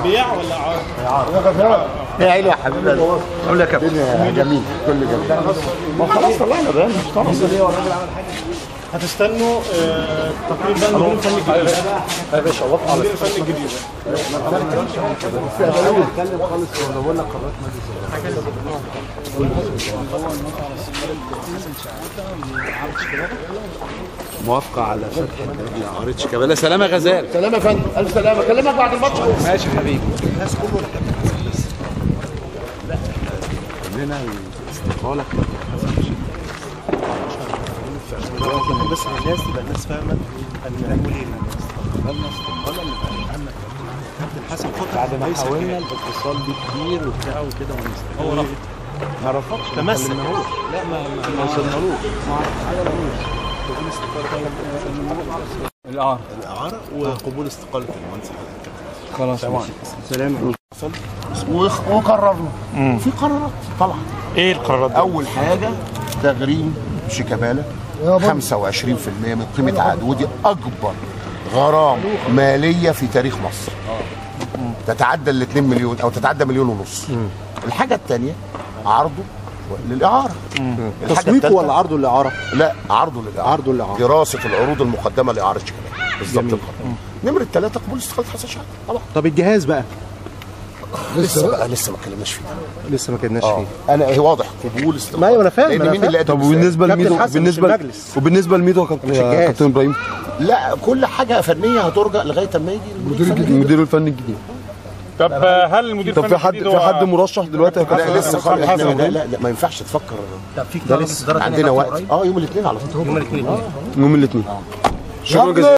بيع ولا اعاره؟ ايه عيلي يا حبيبي؟ قول يا كابتن. الدنيا جميل، كل جميل. ما خلاص طلعنا بيان محترم. هتستنوا تقريبا بقى المدير الفني الجديد. يا باشا وافق على المدير الفني الجديد. اتكلم خالص وانا بقول لك قرارات مجلس موافقة على فتح الباب لإعارة شيكابالا. سلامة غزال. سلامة يا فندم، ألف سلامة، أكلمك بعد الماتش. ماشي يا حبيبي. الناس كله ولا كابتن حسن بس؟ لا احنا كلنا الاستقالة كابتن حسن بس الناس تبقى الناس فاهمة أن نقول إيه. استقبلنا استقالة اللي بقى كابتن حسن خطأ بعد ما حاولنا الاتصال بيه كتير وبتاع وكده هو رفض. ما رفضش، تمسك. لا ما وصلنالوش. الإعارة الإعارة وقبول استقالة المهندس الكابتن. خلاص سلام. وقررنا في قرارات طبعا. ايه القرارات دي؟ أول حاجة تغريم شيكابالا 25% من قيمة عقده، ودي أكبر غرامة مالية في تاريخ مصر. تتعدى ال 2 مليون أو تتعدى 1.5 مليون. الحاجة الثانية عرضه للإعارة. تسويقه ولا عرضه للإعارة؟ لا عرضه للإعارة. عرضه للإعارة. دراسة العروض المقدمة لإعارة شيكابالا بالظبط. القرار. نمرة 3 قبول استقالة حسن شحاتة طبعا. طب الجهاز بقى؟ لسه بقى لسه ما اتكلمناش فيه. لسه ما اتكلمناش فيه. انا واضح قبول استقالة. ما ايوه انا فاهم. لان مين اللي قدم؟ طب وبالنسبة لميدو، وبالنسبة لميدو يا كابتن ابراهيم؟ لا كل حاجة فنية هترجع لغاية اما يجي المدير الفني الجديد. طب هل المدير الفني الجديد في حد مرشح دلوقتي يا كابتن؟ لا لسه خالص. لا لا ما ينفعش تفكر. طب في قرار عندنا وقت. يوم الاثنين على طول. يوم الاثنين. يوم الاثنين. شكرا جزيلا.